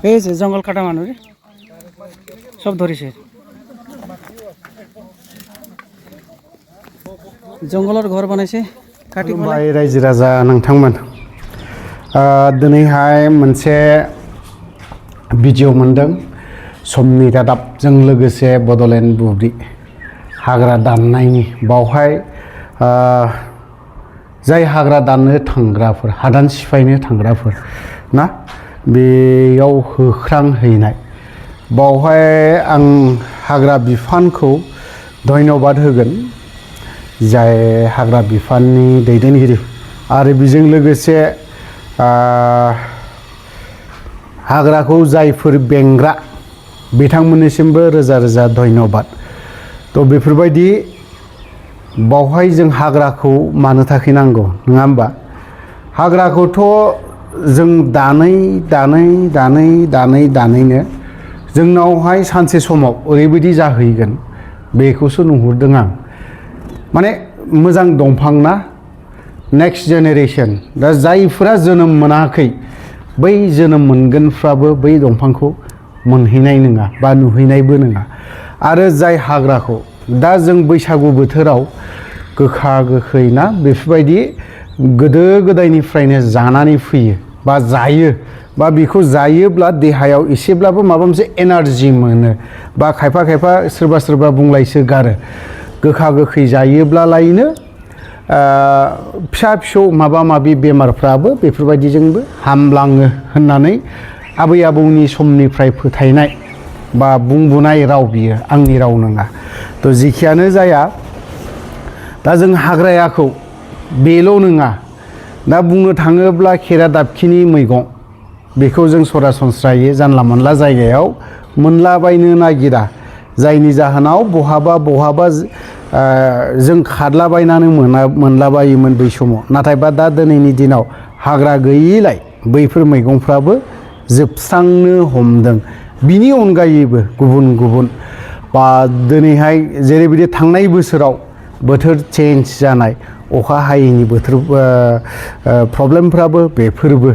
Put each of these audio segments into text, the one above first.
এই যে জঙ্গল কাটা মানুষ সব ধরেছে জঙ্গলের ঘর বানাইছে কাটি बाय रायजो राजा नोंथांमोन दिनैहाय मोनसे भिडिअ मोनदों समनि रादाबजों लोगोसे बड'लेण्ड बुब्लि हाग्रा दाननायनि बावहाय जाय हाग्रा दाननो थांग्राफोर हादान सिफायनो थांग्राफोर ना बेयाव होख्रांहैनाय बावहाय आं हाग्रा बिफानखौ धन्यबाद होगोन जाय हाग्रा बिफाननि दैदेनगिरि आरो बेजों लोगोसे हाग्राखौ जायफोर बेंग्रा बिथांमोननिसिमबो रोजा रोजा धन्यबाद तो बेफोरबायदि बावहाय जों हाग्राखौ मानो थाखाय नांगौ नङा होमबा हाग्राखौथ' जों दानैनो जोंनावहाय सानसे समाव ओरैबायदि जाहैगोन बेखौसो नुहुरदों आं माने मोजां दंफां ना नेक्स्ट जेनेरेशन दा जायफोरा जोनोम मोनाखै बै जोनोम मोनगोनफ्राबो बै दंफांखौ मोनहैनाय नङा बा नुहैनायबो नङा आरो जाय हाग्राखौ दा जों बैसागु बोथोराव गोखा गोखै ना बेफोरबायदि गोदो गोदायनिफ्रायनो जानानै फैयो बा जायो बा बेखौ जायोब्ला देहायाव एसेब्लाबो माबा मोनसे एनार्जि मोनो बा खायफा खायफा सोरबा बुंलायसो गारो गोखा गोखै जायोब्लालायनो फिसा फिसौ माबा माबि बेमारफ्राबो बेफोरबायदिजोंबो हामलाङो होननानै आबै आबौनि समनिफ्राय फोथायनाय बा बुंबोनाय राव बियो आंनि राव नङा तो जिखियानो जाया दा जों हाग्रायाखौ बेल' नङा दा बुंनो थाङोब्ला खेरादाफिनि मैगं बेखौ जों सरासनस्रायै जानला मोनला जायगायाव मोनलाबायनो नागिरा जायनि जाहोनाव बहाबा जों खारलाबायनानै मोनलाबायोमोन बै समाव नाथायबा दा दिनैनि दिनाव हाग्रा गैयिलाय बैफोर मैगंफ्राबो जोबस्रांनो हमदों बिनि अनगायैबो गुबुन बा दिनैहाय जेरैबायदि थांनाय बोसोराव बोथोर चेन्ज जानाय अखा हायैनि बोथोर प्रब्लेमफ्राबो बेफोरबो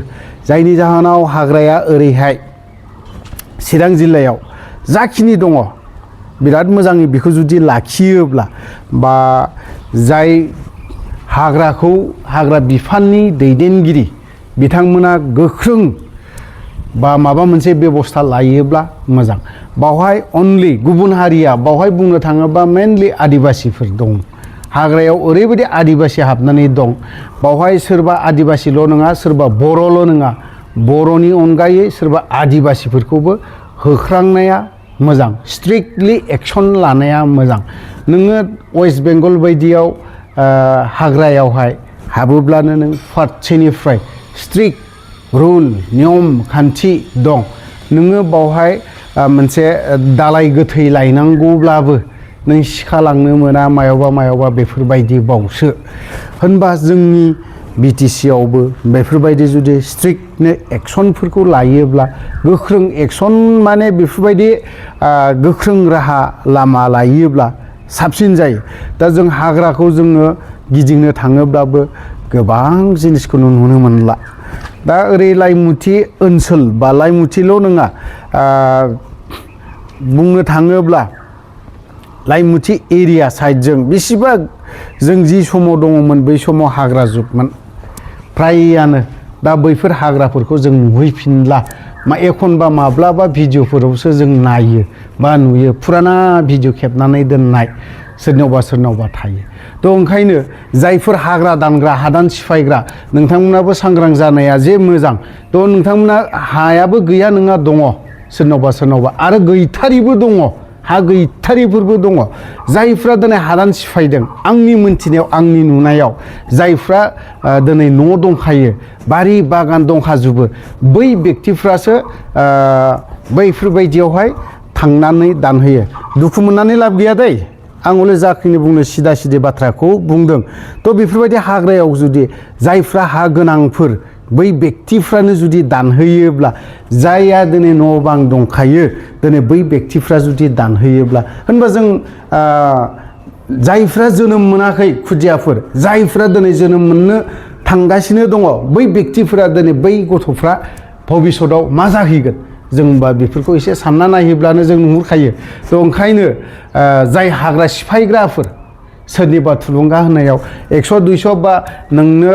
जायनि जाहोनाव हाग्राया ओरैहाय चिरां जिल्लायाव जाखिनि दङ बिराद मोजाङै बेखौ जुदि लाखियोब्ला बा जाय हाग्रा बिफाननि दैदेनगिरि बिथांमोना गोख्रों बा माबा मोनसे बेबस्था लायोब्ला मोजां बावहाय अनलि गुबुन हारिया बावहाय बुंनो थाङोबा मेनलि आदिबासिफोर दं हाग्रायाव ओरैबायदि आदिबासि हाबनानै दं बावहाय सोरबा आदिबासिल' नङा सोरबा बर'ल' नङा बर'नि अनगायै सोरबा आदिबासिफोरखौबो होख्रांनाया मोजां स्ट्रिक्टलि एक्शन लानाया मोजां नोङो वेस्ट बेंगल बायदियाव हाग्रायावहाय हाबोब्लानो नों फारसेनिफ्राय स्ट्रिक्ट रुल नियम खान्थि दं नोङो बावहाय मोनसे दालाय गोथै लायनांगौब्लाबो नों सिखा लांनो मोना मायावबा बेफोरबायदि बावसो होनबा जोंनि BTC आवबो बेफोरबायदि जुदि स्ट्रिक्टनो एक्शनफोरखौ लायोब्ला गोख्रों एक्शन माने बेफोरबायदि गोख्रों राहा लामा लायोब्ला साबसिन जायो दा जों हाग्राखौ जोङो गिदिंनो थाङोब्लाबो गोबां जिनिसखौ नुनो मोनला दा ओरै लाइमुथि ओनसोल बा लाइमुथिल' नङा बुंनो थाङोब्ला लाइमुथि एरिया साइडजों बेसेबा जों जि समाव दङमोन बै समाव हाग्रा जुबमोन फ्रायानो दा बैफोर हाग्राफोरखौ जों नुहैफिनला एखनबा माब्लाबा भिडिअफोरावसो जों नायो बा नुयो फुराना भिडिअ खेबनानै दोननाय सोरनावबा थायो थ' ओंखायनो जायफोर हाग्रा दानग्रा हादान सिफायग्रा नोंथांमोनाबो सांग्रां जानाया जे मोजां थ' नोंथांमोना हायाबो गैया नङा दङ सोरनावबा आरो गैथारिबो दङ हा गैथारिफोरबो दङ जायफ्रा दिनै हादान सिफायदों आंनि मोनथिनायाव आंनि नुनायाव जायफ्रा दिनै न' दंखायो बारि बागान दंखाजोबो बै व्यक्तिफ्रासो बैफोरबायदियावहाय थांनानै दानहैयो दुखु मोननानै लाब गैया दै आं हले जाखिनि बुंनो सिदा बाथ्राखौ बुंदों थ' बेफोरबायदि हाग्रायाव जुदि जायफ्रा हा गोनांफोर बै व्यक्तिफ्रानो जुदि दानहैयोब्ला जायहा दिनै न' बां दंखायो दिनै बै व्यक्तिफ्रा जुदि दानहैयोब्ला होनबा जों जायफ्रा जोनोम मोनाखै खुदियाफोर जायफ्रा दिनै जोनोम मोननो थांगासिनो दङ बै व्यक्तिफोरा दिनै बै गथ'फ्रा भबिष्यताव मा जाहैगोन जों बा बेफोरखौ एसे सानना नायोब्लानो जों नुहुरखायो थ' ओंखायनो जाय हाग्रा सिफायग्राफोर सोरनिबा थुलुंगा होनायाव 100-200 बा नोंनो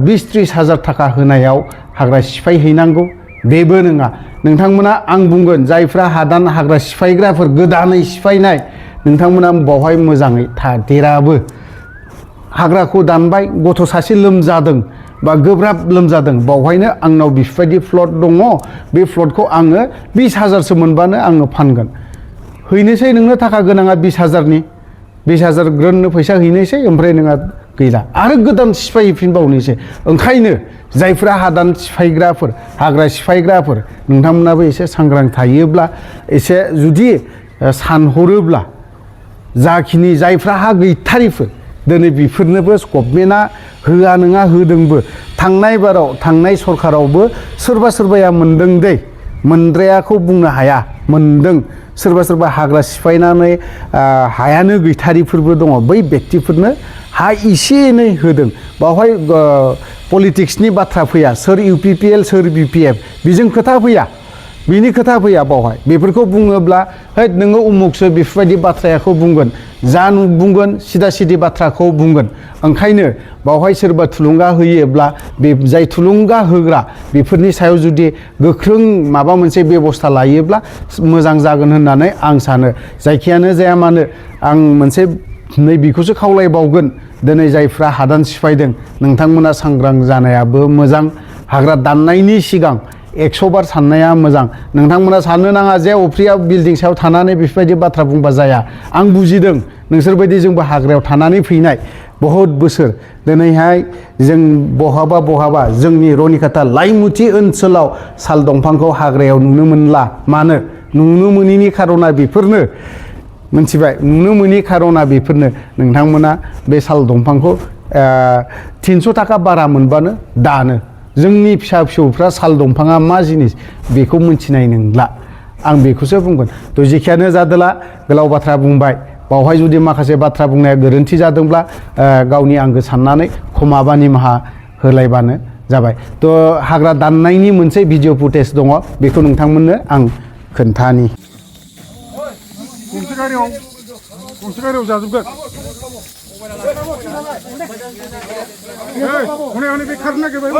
20-30 हाजार थाखा होनायाव हाग्रा सिफाय हैनांगौ बेबो नङा नोंथांमोना आं बुंगोन जायफ्रा हादान हाग्रा सिफायग्राफोर गोदानै सिफायनाय नोंथांमोना बावहाय मोजाङै थादेराबो हाग्राखौ दानबाय गथ' सासे लोमजादों बा गोब्राब लोमजादों बावहायनो आंनाव बेफोरबायदि प्लट दङ बे प्लटखौ आङो 20,000सो मोनबानो आङो फानगोन हैनोसै नोंनो थाखा गोनाङा 20,000नि 20,000 ग्रोननो फैसा हैनोसै ओमफ्राय नोंहा गैला आरो गोदान सिफायफिनबावनोसै ओंखायनो जायफ्रा हादान सिफायग्राफोर हाग्रा सिफायग्राफोर नोंथांमोनाबो एसे सांग्रां थायोब्ला एसे जुदि सानहरोब्ला जाखिनि जायफ्रा हा गैथारिफोर दिनै बेफोरनोबो गभर्नमेन्टआ होआ नङा होदोंबो थांनाय बाराव थांनाय सरकारावबो सोरबा सोरबाया मोनदों दै मोनद्रायाखौ बुंनो हाया मोनदों सोरबा सोरबा हाग्रा सिफायनानै हायानो गैथारिफोरबो दङ बै व्यक्तिफोरनो हा एसे एनै होदों बावहाय पलिटिक्सनि बाथ्रा फैया सोर UPPL सोर BPF बेजों खोथा फैया बिनि खोथा फैया बावहाय बेफोरखौ बुङोब्ला है नोङो उमुकसो बेफोरबायदि बाथ्राखौ बुंगोन जा बुंगोन सिदा सिदि बाथ्राखौ बुंगोन ओंखायनो बावहाय सोरबा थुलुंगा होयोब्ला बे जाय थुलुंगा होग्रा बेफोरनि सायाव जुदि गोख्रों माबा मोनसे बेबस्था लायोब्ला मोजां जागोन होननानै आं सानो जायखियानो जाया मानो आं मोनसे नैबेखौसो खावलायबावगोन दिनै जायफ्रा हादान सिफायदों नोंथांमोना सांग्रां जानायाबो मोजां हाग्रा दाननायनि सिगां 100 बार साननाया मोजां नोंथांमोना साननो नाङा जे अफ्रिया बिल्डिं सायाव थानानै बेफोरबायदि बाथ्रा बुंबा जाया आं बुजिदों नोंसोरबायदि जोंबो हाग्रायाव थानानै फैनाय बहुत बोसोर दिनैहाय जों बहाबा जोंनि रनिखाता लाइमुथि ओनसोलाव साल दंफांखौ हाग्रायाव नुनो मोनला मानो नुनो मोनैनि खारना बेफोरनो मोनथिबाय नुनो मोनैनि खारना बेफोरनो नोंथांमोना बे साल दंफांखौ 300 थाखा बारा मोनबानो दानो जोंनि फिसा फिसौफ्रा साल दंफाङा मा जिनिस बेखौ मिथिनाय नंला आं बेखौसो बुंगोन थ' जेखियानो जादोला गोलाव बाथ्रा बुंबाय बावहाय जुदि माखासे बाथ्रा बुंनाया गोरोन्थि जादोंब्ला गावनि आंगो साननानै क्षमा बा निमाहा होलायबानो जाबाय थ' हाग्रा दाननायनि मोनसे भिडिअ फुटेज दङ बेखौ नोंथांमोननो आं खोन्थानि गंसे गारियाव जाजोबगोन हनै हनै बे खारनो नागिरबाय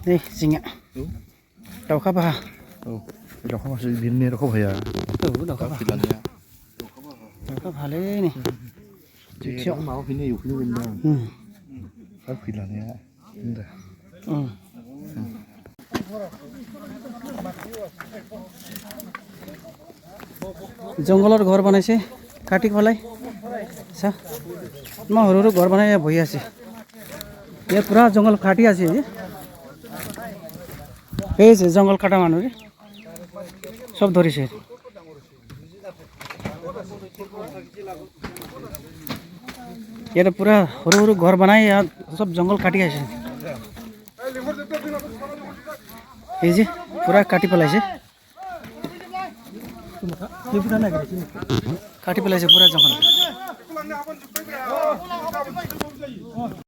nih singa daukah bah daukah masih gini daukah ya daukah hale nih Ciao mau ini yuk ini benda apa filanya indah জঙ্গলৰ ঘৰ বনাইছে কাটি ফলাই চা মই সৰু সৰু ঘৰ বনাই বহি আছে ইয়াত পুৰা জঙ্গল কাটি আছে এই যে জঙ্গল কাটা মানুহ সব ধৰিছে ইয়াত পুৰা সৰু সৰু ঘৰ বনাই সব জঙ্গল কাটি আছে এই যে পুৰা কাটি পেলাইছে কাটি পেলাইছে পুৰা জঙ্গল